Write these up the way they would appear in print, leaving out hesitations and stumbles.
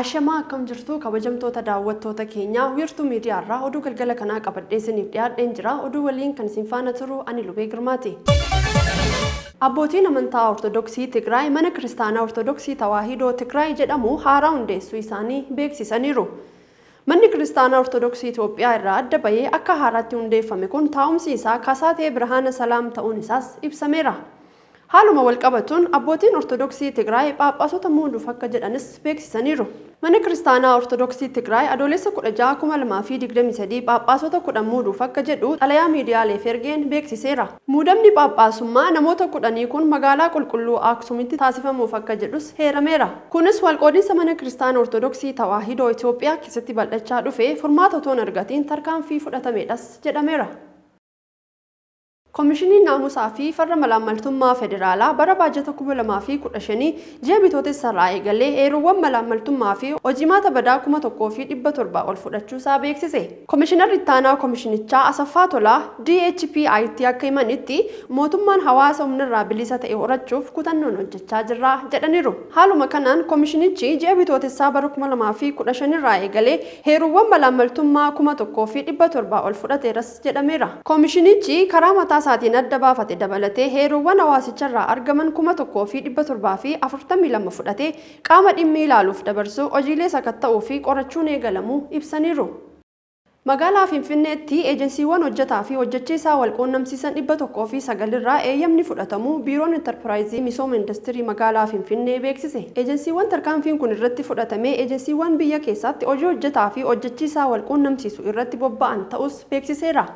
Ashamaa, akkam jirtu kabajamtoota daawwattoota keenyaa? Wiirtuu miidiyaarraa oduu galgala kanaa qabadhee isiniif dhiyaadheen jira. Oduu waliin kan isin faana turu ani Lubee Girmaati. Abbootiin amantaa Ortodoksii Tigraay mana kiristaanaa Ortodoksii Tawaahidoo Tigraay jedhamu haaraa hundeessuu isaanii beeksisaniiru. Manni kiristaanaa Ortodoksii Itoophiyaa irraa adda bahee akka haaraatti hundeeffame kun taa'umsi isaa Kasaatee Birhaana Salaam ta'uun isaas ibsameera. Haaluma walqabatuun abbootiin Ortodoksii Tigraay Phaaphaasota muuduuf akka jedhanis beeksisaniiru. Mana kiristaanaa Ortodoksii Tigraay Adoolessa 16, 2023 Phaaphaasota 10 muuduuf akka jedhu xalayaa miidiyaaleef ergeen beeksiseera. Muudamni Phaaphaasummaa namoota 10nii kun magaalaa qulqulluu Aksuumitti taasifamuuf akka jedhus heerameera. Kunis walqoodinsa mana kiristaana Ortodoksii Tawaahidoo Itoophiyaa keessatti bal'achaa dhufe furmaata otoo hin argatiin tarkaanfii fudhatamedhas jedhameera. Koomishiniin naamusaa fi farra malaammaltummaa federaalaa bara baajata 2015 ji'a Bitootessa irraa eegalee eeruuwwan malaammaltummaa fi hojimaata badaa 1700 ol fudhachuusaa beeksise. Koomishinarri ittaanaa koomishinichaa Asaffaa Tolaa DHPI'tti akka himanitti, mootummaan hawaasa humnarraa bilisa ta'e horachuuf kutannoon hojjechaa jirra jedhaniiru. Haaluma kanaan koomishinichi ji'a Bitootessaa bara 2015 irraa eegalee heeruuwwan malaammaltummaa 1700 ol fudhateeras jedhameera. Koomishinichi karaa mataa isaatiin adda baafate dabalatee heeruuwwan hawaasicharraa argaman 1742 fudhatee qaama dhimmi ilaaluuf dabarsuu hojiilee sakatta'uu fi qorachuun eegalamuu ibsaniiru. Magaalaa Finfinneetti eejensiiwwan hojjetaa fi hojjechiisaa wal quunnamsiisan 109 irraa eeyyamni fudhatamuu Biiroon Intarpiraayizii Misooma Industirii magaalaa Finfinnee beeksise. Eejensiiwwan tarkaanfiin kun irratti fudhatame eejensiiwwan biyya keessatti hojii hojjetaa fi hojjechiisaa wal quunnamsiisu irratti bobba'an ta'us beeksiseera.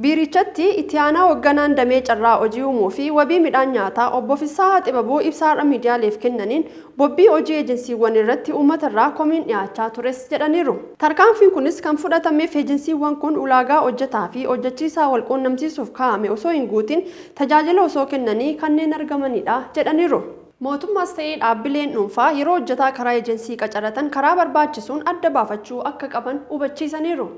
Biirichatti itti aanaa hoogganaan damee carraa hojii uumuu fi wabii midhaan nyaataa obbo Fissaa Xibabuu ibsa har'a miidiyaaleef kennaniin, bobbii hojii eejensiiwwan irratti uummata irraa komiin dhiyaachaa tures jedhaniiru. Tarkaanfiin kunis kan fudhatameef eejensiiwwan kun ulaagaa hojjetaa fi hojjechiisaa wal quunnamsiisuuf kaa'ame osoo hin guutin tajaajila osoo kennanii kanneen argamanidha jedhaniiru. Mootummaas ta'ee dhaabbileen dhuunfaa yeroo hojjetaa karaa eejensii qacaratan karaa barbaachisuun adda baafachuu akka qaban hubachiisaniiru.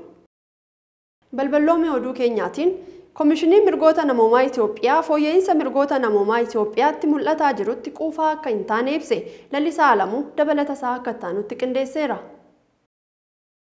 Balballoomee oduu keenyaatiin, Koomishiniin Mirgoota Namoomaa Itoophiyaa fooyya'insa mirgoota namoomaa Itoophiyaatti mul'ataa jirutti quufaa akka hin taane ibse. Lalisaa Alamuu dabalata isaa akka itti qindeesseera.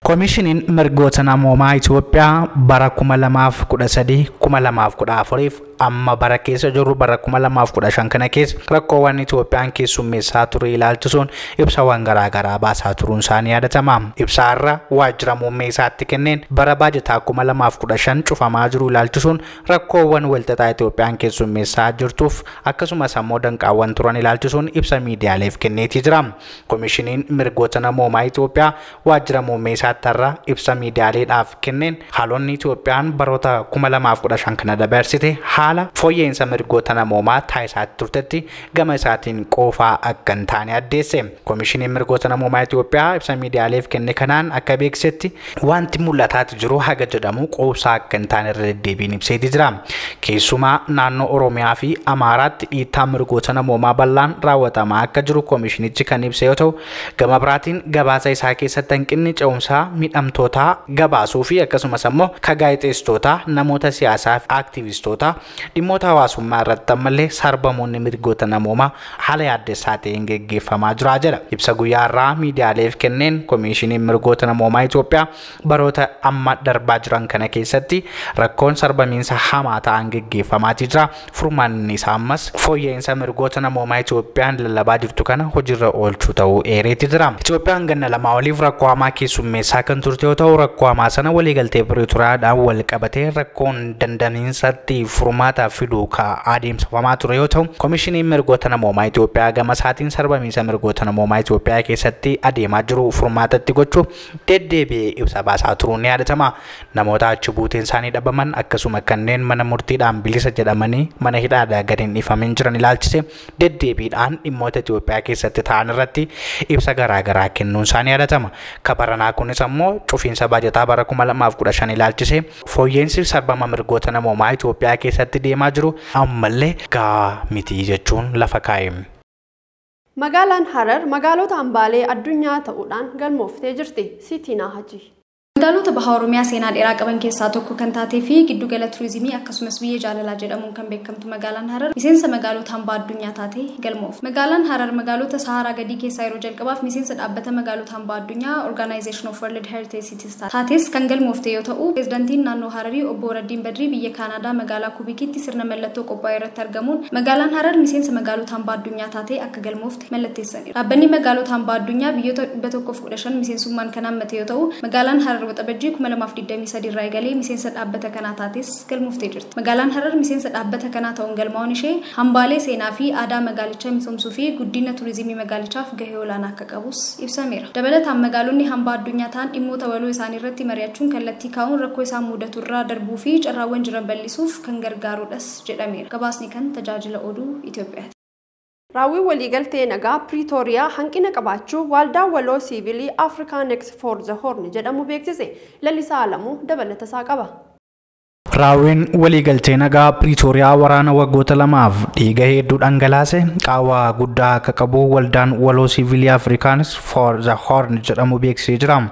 Koomishiniin mirgoota namoomaa Itoophiyaa bara 2013, 2014 amma bara keessa jirru bara 2015 kana keessa rakkoowwan Itoophiyaan keessummeessaa ture ilaalchisuun ibsawwan garaagaraa baasaa turuun isaanii yaadatama. Ibsa irra waajjira muummee isaatti kenneen bara baajataa 2015 cufamaa jiru ilaalchisuun rakkoowwan walxaxaa Itoophiyaan keessummeessaa jirtuuf akkasumas ammoo danqaawwan turan ilaalchisuun ibsa miidiyaaleef kenneetii jira. Koomishiniin mirgoota namoomaa Itoophiyaa waajjira muummee isaatti irra ibsa miidiyaaleedhaaf kenneen haalonni Itoophiyaan baroota 2015 kana dabarsite haala fooyya'insa mirgoota namoomaa taasisaa turtetti gama isaatiin quufaa akka hin taane addeesse. Koomishiniin mirgoota namoomaa Itoophiyaa ibsa miidiyaaleef kenne kanaan akka beeksisetti, wanti mul'ataati jiru haga jedhamu quubsaa akka hin taane irra deddeebiin ibseeti jira. Keessumaa naannoo Oromiyaa fi Amaaraatti dhiittaa mirgoota namoomaa bal'aan raawwatamaa akka jiru koomishinichi kan ibse yoo ta'u, gama biraatiin gabaasa isaa keessatti hanqinni ce'umsaa miidhamtootaa gabaasuu fi akkasumas ammoo ka gaazexeessitootaa, namoota siyaasaa fi aktiivistootaa, dhimmoota hawaasummaa irratti ammallee sarbamoonni mirgoota namoomaa haala yaaddessaa ta'een geggeeffamaa jira jedha. Ibsa guyyaa irraa miidiyaaleef kenneen Koomishiniin mirgoota namoomaa Itoophiyaa baroota amma darbaa jiran kana keessatti rakkoon sarbamiinsa hamaa ta'an geggeeffamaatii jira. Furmaanni isaa ammas fooyya'insa mirgoota namoomaa Itoophiyaan lallabaa jirtu kana hojiirra oolchuu ta'uu eereeti jira. Itoophiyaan ganna 2 oliif rakkoo hamaa keessummeessaa kan turte yoo ta'u, rakkoo hamaa sana waliigaltee Piriitooriyaadhaan wal qabatee rakkoon dandamiinsatti furmaata fiduu ka adeemsifamaa ture yoo ta'u, Koomishiniin mirgoota namoomaa Itoophiyaa gama isaatiin sarbamiinsa mirgoota namoomaa Itoophiyaa keessatti adeemaa jiru furmaatatti gochuu deddeebi'ee ibsa baasaa turuun ni yaadatama. Namoota achi buuteen isaanii dhabaman, akkasuma kanneen mana murtiidhaan bilisa jedhamanii mana hidhaadhaa gadi hin dhiifamin jiran ilaalchise deddeebiidhaan dhimmoota Itoophiyaa keessatti ta'an irratti ibsa garaagaraa kennuun isaanii yaadatama. Kabaranaa kunis ammoo cufiinsa baajataa bara 2015 ilaalchise fooyya'insi sarbama mirgoota namoomaa Itoophiyaa keessatti deemaa jiru ammallee gahaa miti jechuun lafa kaa'e. Magaalaan Harar magaalota hambaalee addunyaa ta'uudhaan galmooftee jirti. Siitiinaa Hajii. Magaalota baha Oromiyaa seenaa dheeraa qaban keessaa tokko kan taatee fi giddugala turizimii akkasumas biyya jaalalaa jedhamuun kan beekamtu magaalaan Harar miseensa magaalota hambaa addunyaa taatee galmoofte. Magaalaan Harar magaalota Saharaa gadii keessaa yeroo jalqabaaf miseensa dhaabbata magaalota hambaa addunyaa Organization of World Heritage Cities taates kan galmoofte yoo ta'u, pireezidantiin naannoo Hararii obbo Raddiin Badrii biyya Kaanaadaa magaalaa Kubikitti sirna mallattoo qophaa'e irratti argamuun magaalaan Harar miseensa magaalota hambaa addunyaa taatee akka galmoofte mallatteessaniiru. Dhaabbanni magaalota hambaa addunyaa biyyoota 115 miseensummaan kan hammate yoo ta'u, magaalaan Harar Waxabajjii 2023 irraa eegalee miseensa dhaabbata kanaa taates galmooftee jirti. Magaalaan Harar miseensa dhaabbata kanaa ta'uun galmaa'uun ishee hambaalee seenaa fi aadaa magaalichaa misoomsuu fi guddina turizimii magaalichaaf gahee olaanaa akka qabus ibsameera. Dabalataan magaalonni hambaa addunyaa ta'an dhimmoota waloo isaanii irratti mari'achuun kallattii kaa'uun rakkoo isaan mudatu irraa darbuu fi carraawwan jiran bal'isuuf kan gargaarudhas jedhameera. Gabaasni kan tajaajila oduu Itoophiyaati. Raawwiin waliigaltee nagaa Piriitooriyaa hanqina qabaachuu waaldaa waloo siivilii Afrikaa Next for the Horn jedhamu beeksise. Lalisaa Alamuu dabalata isaa qaba. Raawwiin waliigaltee nagaa Piriitooriyaa waraana waggoota lamaaf dhiiga hedduu dhangalaase qaawwaa guddaa akka qabu waldaan waloo siivilii Afrikaans for the Horn jedhamu beeksisee jira.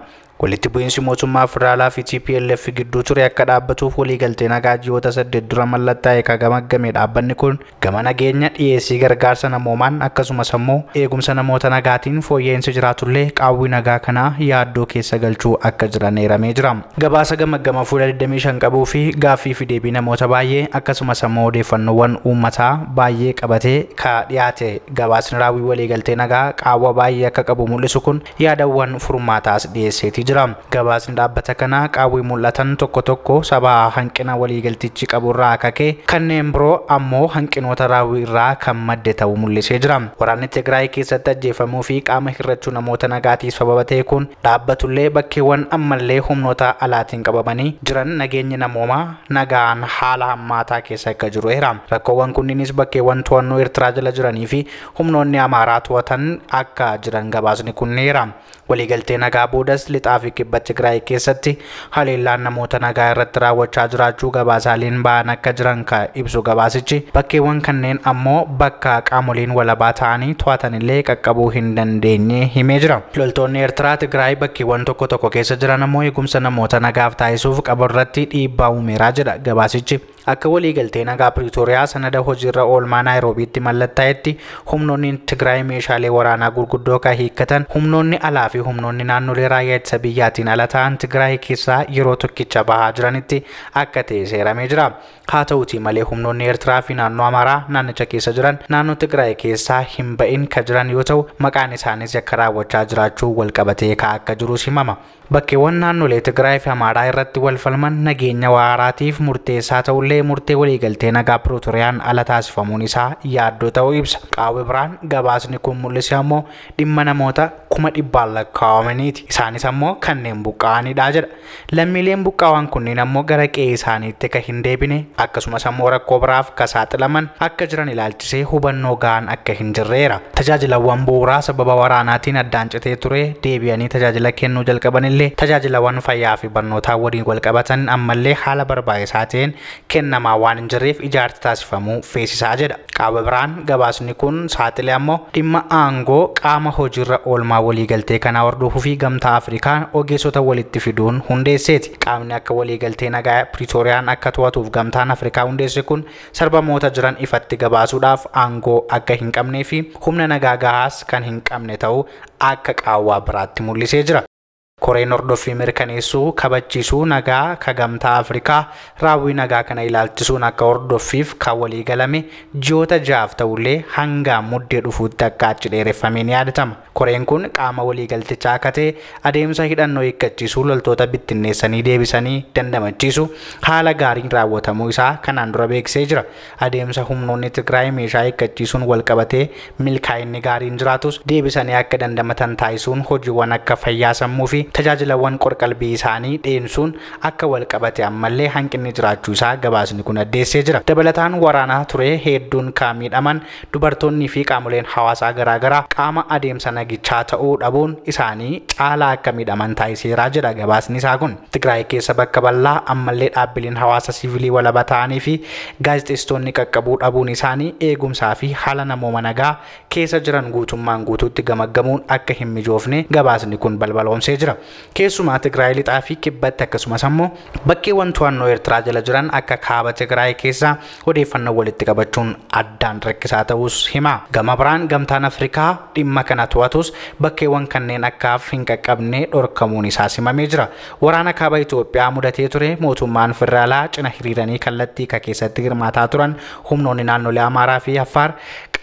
Walitti bu'iinsi mootummaa federaalaa fi TPLF gidduu ture akka dhaabbatuuf waliigaltee nagaa ji'oota 8 dura mallattaa'e kan gamaggame dhaabbanni kun gama nageenya dhiyeessii gargaarsa namoomaan akkasumas ammoo eegumsa namoota nagaatiin fooyya'insi jiraatullee qaawwi nagaa kanaa yaaddoo keessa galchuu akka jiran eeramee jira. Gabaasa gamaggama fuula 25 qabuu fi gaaffii fi deebii namoota baay'ee akkasumas ammoo odeeffannoowwan uummataa baay'ee qabatee ka dhiyaate gabaasni raawwii waliigaltee nagaa qaawwa baay'ee akka qabu mul'isu kun yaadawwan furmaataas dhiyeesseetii jira. Gabaasni dhaabbata kanaa qaawwii mul'atan tokko tokko sababa hanqina waliigaltichi qaburraa akka ka'e kanneen biroo ammoo hanqinoota raawwii irraa kan madde ta'uu mul'isee jira. Waraanni Tigraay keessatti ajjeefamuu fi qaama hir'achuu namoota nagaatiif sababa ta'e kun dhaabbatullee bakkeewwan ammallee humnoota alaatiin qabamanii jiran nageenyi namoomaa nagaan haala hammaataa keessa akka jiru eera. Rakkoowwan kunniinis bakkeewwan to'annoo Eertiraa jala jiranii fi humnoonni Amaaraa to'atan akka jiran gabaasni kun eera. Waliigaltee nagaa boodas lixaa fi kibba Tigraay keessatti haleellaan namoota nagaa irratti raawwachaa jiraachuu gabaasaaleen ba'an akka jiran ka ibsu gabaasichi bakkeewwan kanneen ammoo bakka qaamoleen walabaa ta'anii to'atanillee qaqqabuu hin dandeenye himee jira. Loltoonni Eertiraa Tigraay bakkeewwan tokko tokko keessa jiran ammoo eegumsa namoota nagaaf taasisuuf qabu irratti dhiibbaa uumeeraa jedha gabaasichi. Akka waliigaltee nagaa Piriitooriyaa sanada hojiirra oolmaa Naayiroobiitti mallattaa'etti humnoonni Tigraay meeshaalee waraanaa gurguddoo kan hiikkatan humnoonni alaa fi humnoonni naannolee raayyaa ittisa biyyaatiin ala ta'an Tigraay keessaa yeroo tokkicha bahaa jiranitti akka ta'e seeramee jira. Haa ta'uutii malee humnoonni Eertiraa fi naannoo Amaaraa naannicha keessa jiran naannoo Tigraay keessaa hin ba'in kan jiran yoo ta'u maqaan isaaniis akka raawwachaa jiraachuu walqabatee ka'aa akka jirus himama. Bakkeewwan naannolee Tigraay fi Amaaraa irratti wal falman nageenya waaraatiif murteessaa ta'ullee murtee waliigaltee nagaa Piriitooriyaan ala taasifamuun isaa yaaddoo ta'uu ibsa. Qaawwi biraan gabaasni kun mul'ise ammoo dhimma namoota 100,000 lakkaa'amaniiti. Isaanis ammoo kanneen buqqa'anidha jedha. Lammiileen buqqa'an kunneen ammoo gara qe'ee isaaniitti kan hin deebine akkasumas ammoo rakkoo biraaf kan saaxilaman akka jiran ilaalchisee hubannoo ga'aan akka hin jirreera. Tajaajilawwan bu'uuraa sababa waraanaatiin addaan citee ture deebi'anii tajaajila kennuu jalqabanillee tajaajilawwan fayyaa fi barnootaa waliin walqabatan ammallee haala barbaachisaa ta'een kennamaa waan hin jirreef ijaarsi taasifamuu feesisaa jedha. Qaawwa biraan gabaasni kun saaxile ammoo dhimma aangoo qaama hojiirra oolmaa waliigaltee kanaa hordofuu fi gamtaa Afrikaa ogeessota walitti fiduun hundeesseeti. Qaamni akka waliigaltee nagaa Piriitooriyaan akka to'atuuf gamtaan Afrikaa hundeesse kun sarbamoota jiran ifatti gabaasuudhaaf aangoo akka hin qabnee fi humna nagaa gahaas kan hin qabne ta'uu akka qaawwaa biraatti mul'isee jira. Koreen hordoffii mirkaneessuu kabachiisuu nagaa ka gamtaa Afrikaa raawwii nagaa kana ilaalchisuun akka hordoffiif kan walii galame ji'oota 6 ta'ullee hanga muddee dhufuutti akka achi dheereffamee ni yaadatama. Koreen kun qaama waliigaltichaa akka ta'e adeemsa hidhannoo hiikkachiisuu loltoota bittinneessanii deebisanii dandamachiisu haala gaariin raawwatamuu isaa kanaan dura beeksisee jira. Adeemsa humnoonni Tigraay meeshaa hiikkachiisuun walqabatee milkaa'inni gaariin jiraatus deebisanii akka dandamatan taasisuun hojiiwwan akka fayyaa sammuu fi tajaajilawwan qorqalbii isaanii dheensuun akka walqabate ammallee hanqinni jiraachuu isaa gabaasni kun addeessee jira. Dabalataan waraanaa ture hedduun kan miidhaman dubartoonni fi qaamoleen hawaasaa garaagaraa qaama adeemsa nagichaa ta'uu dhabuun isaanii caalaa akka miidhaman taasiseera jedha gabaasni isaa kun. Tigraay keessa bakka bal'aa ammallee dhaabbileen hawaasa siivilii walaba ta'anii fi gaazexeessitoonni qaqqabuu dhabuun isaanii eegumsaa fi haala namooma nagaa keessa jiran guutummaan guutuutti gamaggamuun akka hin mijoofne gabaasni kun balbaloomsee jira. Keessumaa Tigraay lixaa fi kibbatti akkasumas ammoo bakkeewwan to'annoo Eertiraa jala jiran akka kaaba Tigraay keessaa odeeffannoo walitti qabachuun addaan rakkisaa ta'us hima. Gama biraan gamtaan Afrikaa dhimma kana to'atus bakkeewwan kanneen akkaaf hin qaqqabne dhorkamuun isaa simamee jira. Waraana kaaba Itoophiyaa mudatee ture mootummaan federaalaa cina hiriiranii kallattii ka keessatti hirmaataa turan humnoonni naannolee Amaaraa fi Affaar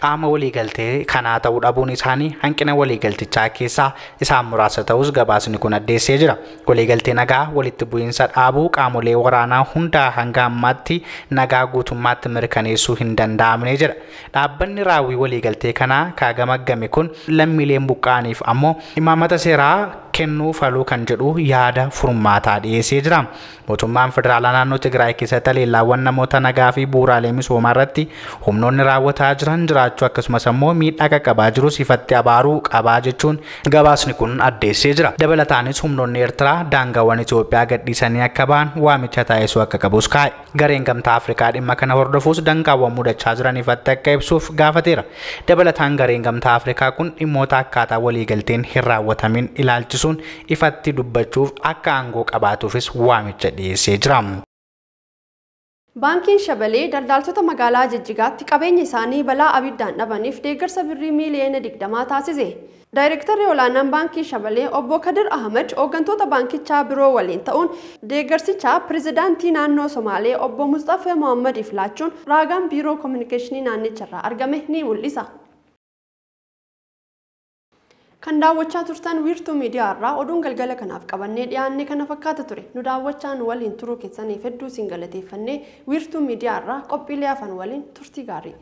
qaama waliigaltee kanaa ta'uu dhabuun isaanii hanqina waliigaltichaa keessaa isaan muraasa ta'us gabaasni kun addeessee jira. Waliigaltee nagaa walitti bu'iinsa dhaabuu qaamolee waraanaa hundaa hanga ammaatti nagaa guutummaatti mirkaneessuu hin danda'amne jira. Dhaabbanni raawwii waliigaltee kanaa kaagamaggame kun lammiileen buqqa'aniif ammoo imaammata seeraa kennuu faluu kan jedhu yaada furmaataa dhiyeessee jira. Mootummaan federaalaa naannoo Tigraay keessatti haleellaawwan namoota nagaa fi bu'uuraalee misoomaa irratti humnoonni raawwataa jiran jiraachuu akkasumas ammoo miidhaa qaqqabaa jiru ifatti abaaruu qabaa jechuun gabaasni kun addeessee jira. Dabalataanis humnoonni Eertiraa daangaawwan Itoophiyaa gadhiisanii akka ba'an waamicha taasisuu akka qabus kaa'e. Gareen gamtaa Afrikaa dhimma kana hordofuus danqaawwan mudachaa jiran ifatti akka ibsuuf gaafateera. Dabalataan gareen gamtaa Afrikaa kun dhimmoota akkaataa waliigalteen hin raawwatamin ilaalchisuun ifatti dubbachuuf akka aangoo qabaatuufis waamicha dhiyeessee jira. Baankiin Shabalee daldaltoota magaalaa Jijjigaatti qabeenya isaanii balaa abiddaan dhabaniif deeggarsa birrii miiliyoona 20 taasise. Daayirektarri olaanaan Baankii Shabalee obbo Kadir Ahmed hooggantoota baankichaa biroo waliin ta'uun deeggarsicha pirezidaantii naannoo Somaalee obbo Mustafaa Mohammadiif laachuun raagaan biiroo koominikeeshinii naannicharraa argame ni mul'isa. Kan daawwachaa turtan wiirtuu miidiyaa irraa oduun galgala kanaaf qabannee dhiyaanne kana fakkaata ture. Nu daawwachaan waliin turuu keessaniif hedduu isin galateeffannee wiirtuu miidiyaa irraa qophiilee hafan waliin turtii gaarii.